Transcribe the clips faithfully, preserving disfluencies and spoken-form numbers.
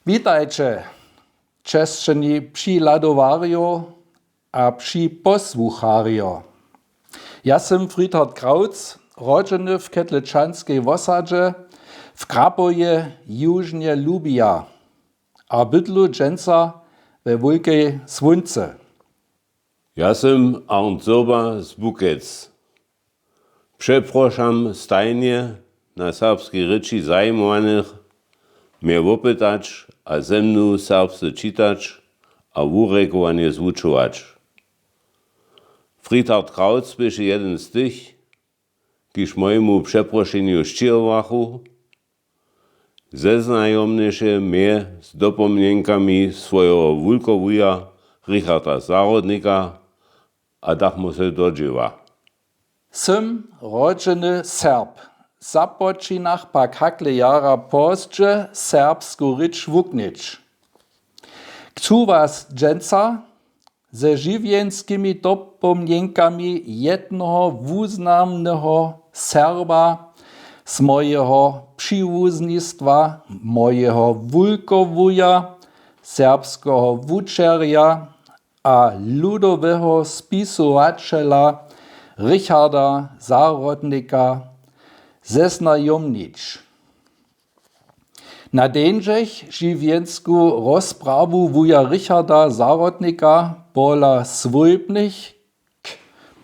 Witajće, česćeni přihladowarjo a připosłucharjo. Ja sym Friedhard Krautz, rodźeny w Ketlečanskej wosadźe w Krapowje južnje Lubija a bydlu dźensa we Wulkej Słónce. Ja sym Arndt Zyrba z Bukec. Přeprošam stajnje na serbskej rěči zajimowanych, mje wopytać a ze mnu serbsce čitać a wurjekowanje zwučować. Friedhard Krautz běše jedyn z tych, kiž mojemu přeprošenju sćěhowachu, zeznajomnješe mje z dopomnjenkami swojeho wulkowuja Richarda Zahrodnika a dach mu se do dźěła. Sym rodźeny Serb. Započinach pak hakle jara pozdźe serbsku rěč wuknyć. Chcu was dźensa ze žiwjenskimi dopomnjenkami jednoho wuznamneho Serba z mojeho přiwuznistwa, mojeho wulkowuja, serbskeho wučerja a ludoweho spisowaćela Richarda Zahrodnika zeznajomnić. Na deńdźech žiwjensku rozprawu wuja Richarda Zahrodnika pola swójbnych k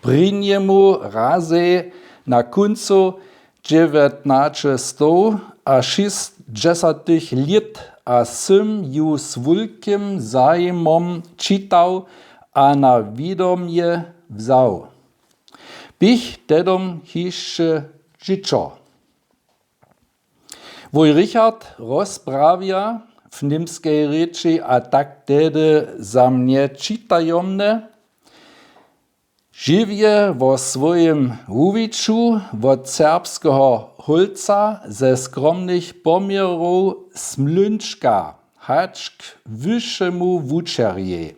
prěnjemu razej na kóncu dźewjatnaćestow a šěsćdźesatych lět a sym ju z wulkim zajimom čitał a na wědomje wzał. Běch tehdom hišće dźěćo. Wój Richard rozprawja w němskej rěči a tak tehdy za mnje čitajomne, žiwje wo swójim wuwiću wot serbskeho hólca ze skromnych poměrow smlónčka hač k wyšemu wučerjej.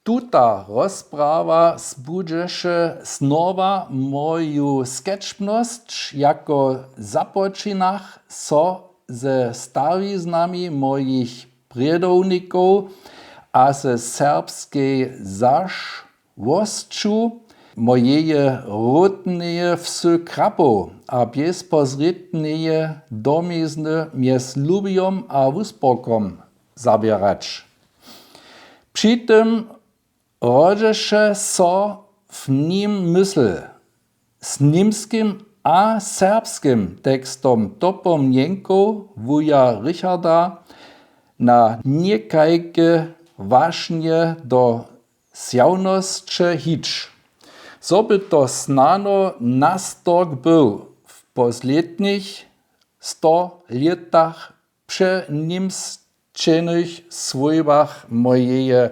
Tuta rozprawa zbudźeše znowa moju skečbnosć, jako započinach so ze stawiznami mojich prědownikow a ze serbskej zašłosću mojeje ródneje wsy Krapow a bjezpozrědneje domizny mjez Lubijom a Wusporkom zaběrać. Při tym rodźeše so w nim mysl, z němskim a serbskim tekstom dopomnjenkow wuja Richarda na někajke wašnje do zjawnosće hić. Zo by to snano nastork był w poslednich sto lětach přenimsćenych swójbach mojeje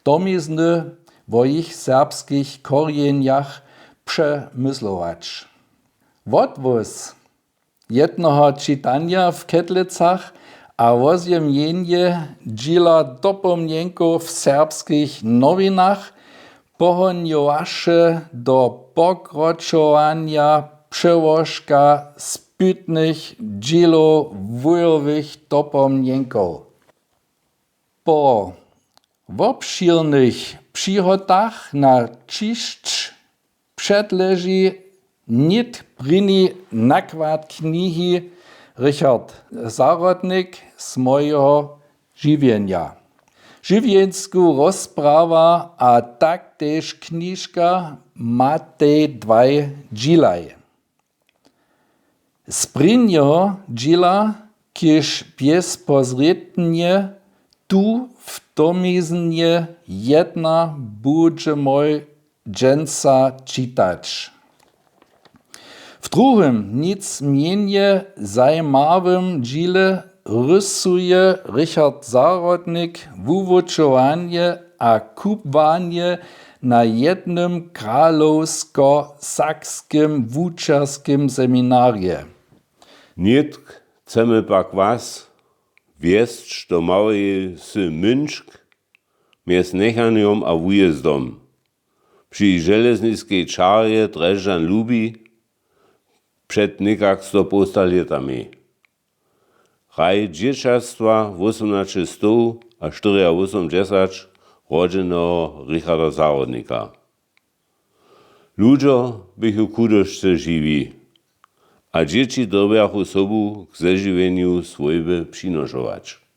domizny wo jich serbskich chorjenjach přemyslować. Wotwóz jednoho čitanja w Ketlecach a wozjemjenje dźěla dopomnjenkow w serbskich nowinach pohonjowaše do pokročowanja přełožka spytnych dźělow wujowych dopomnjenkow. Po wobšěrnych přihotach na ćišć předleži nětk prěni nakład knihi Richard Zahrodnik z mojeho žiwjenja. Žiwjensku rozprawa a tak tež knižka matej dwaj dźělaj. Z prěnjeho dźěla, kiž bjezpozrědnje tu w domiznje jedna budźemoj dźensa čitać. W druhim, nic mjenje zajimawym dźěle rysuje Richard Zahrodnik wuwučowanje a kubłanje na jednym kralowskosakskim wučerskim seminarje. Nětk chcemy pak was wjesć do małeje wsy Mynšk mjez njechanjom a wujězdom při železniskej čarje Drježdźan-Lubi před někak stopołsta lětami. Hraj dźěćatstwa wósomnaće stow a štyriawósomdźesać rodźeneho Richarda Zahrodnika. Ludźo běchu w chudosće žiwi, a dźěći dyrbjachu sobu k zežiwjenju swójby přinošować.